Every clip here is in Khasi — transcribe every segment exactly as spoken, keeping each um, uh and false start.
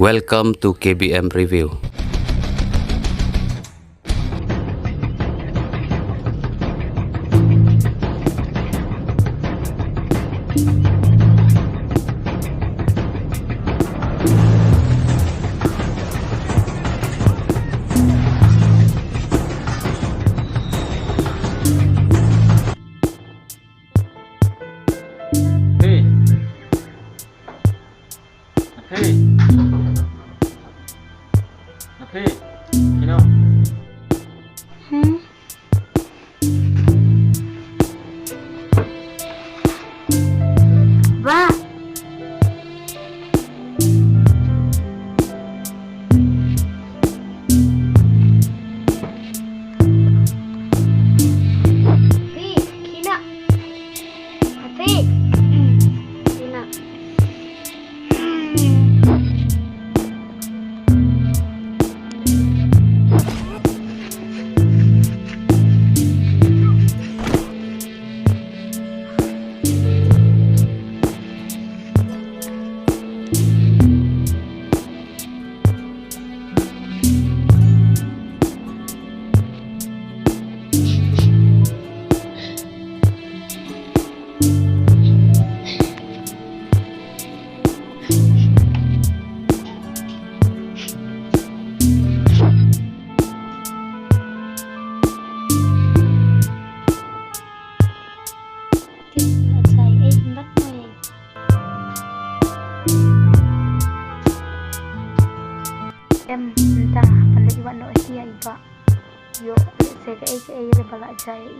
Welcome to K B M Review. Hey. Hey. Hey. You know. Hmm? Ba. Hey, Kina. Hafiz. Kina. Em, mynta ban leit wad noh ïa i bah. Ïoh lehse kaei kaei re ba lah jia ïa i.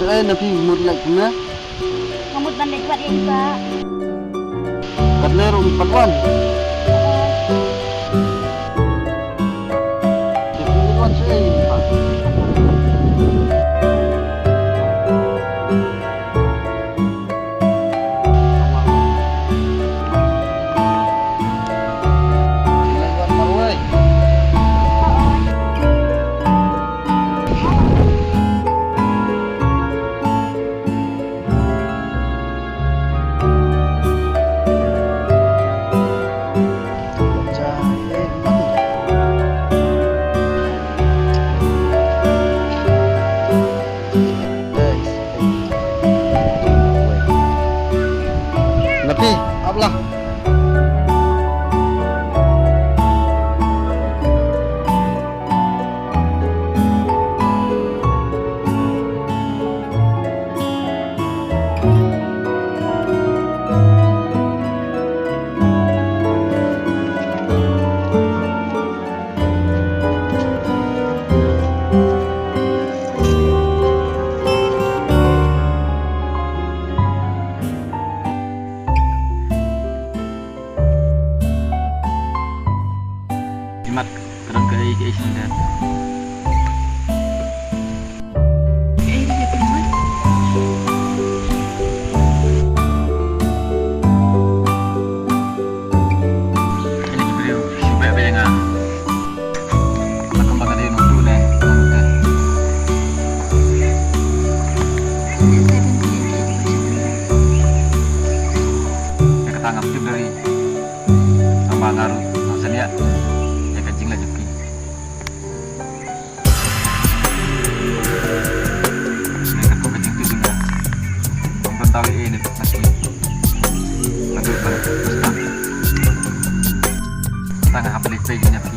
Shaei na phi mut lait kumne? Nga mut ban leit wad ïa i bah. Katne ruh ngi pat wan. Te phi leit wan shaei i bah. Napi, ap lah. Imat, ka don kaei kaei shisha. Ini ki briew shu beh beh ïa nga. Kumba kumba ka dei nongtuh ne. Ïa kata ngam tip dei. Tangba nga ruh ngam sngewthuh ïa ka jingleh jong ki. Nga katkum ka jingtip jong nga, ngam don daw ei ei na ki. Nga duh ban sdang. Tang hap leit peit ïa phi.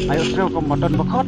Ayo, sreo ko mutton ba khot.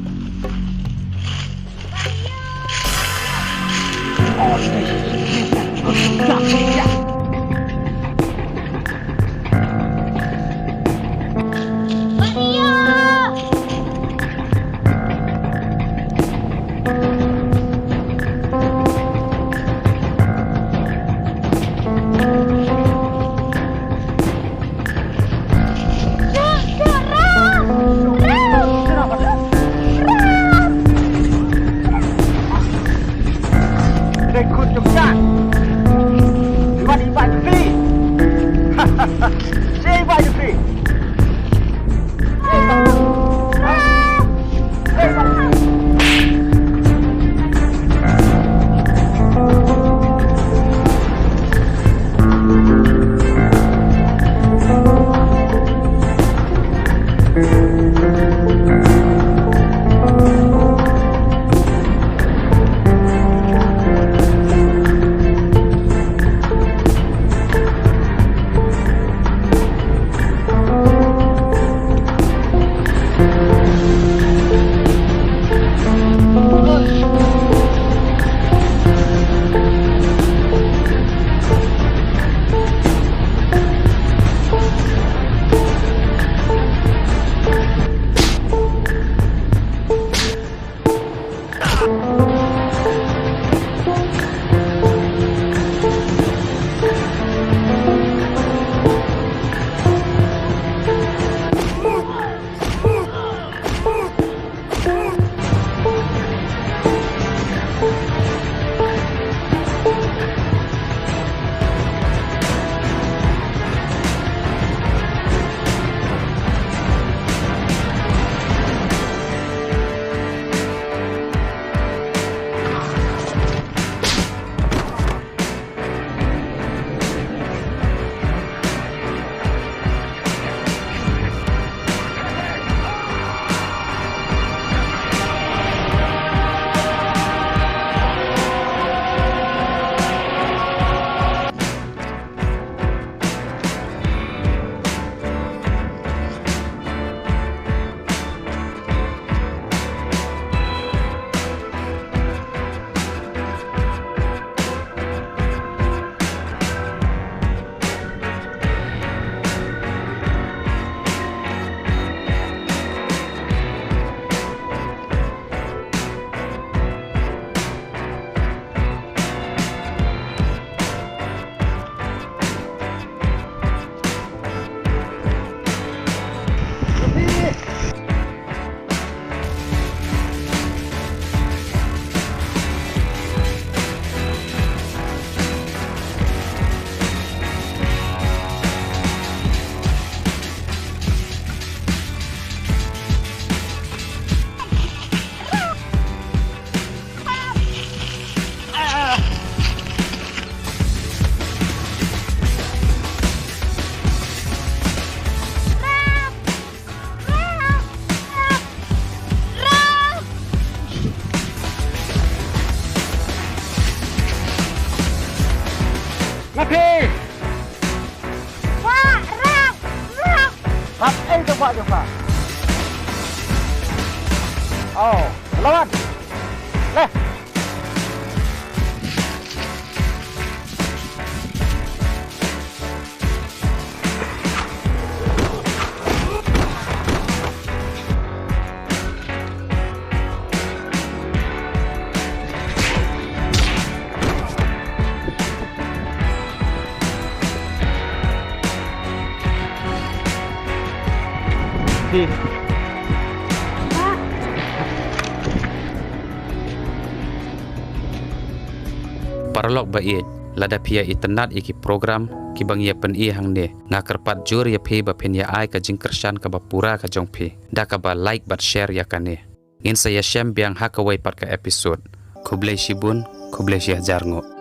Nga phi. Wah, rap, rap. Rap ei ka wah jong ka. Oh, lawan. Leh. Paralok ba ïeit, lada phi ïa itynnad ïa ki program kiba ngi ïa pyni hangne, nga kyrpad jur ïa phi ba phin ïa ai ka jingkyrshan kaba pura ka jong phi da kaba like bad share ïa kane. Ngin sa ïa shem biang ha kawei pat ka episode. Khublei shibun, khublei shihajar nguh.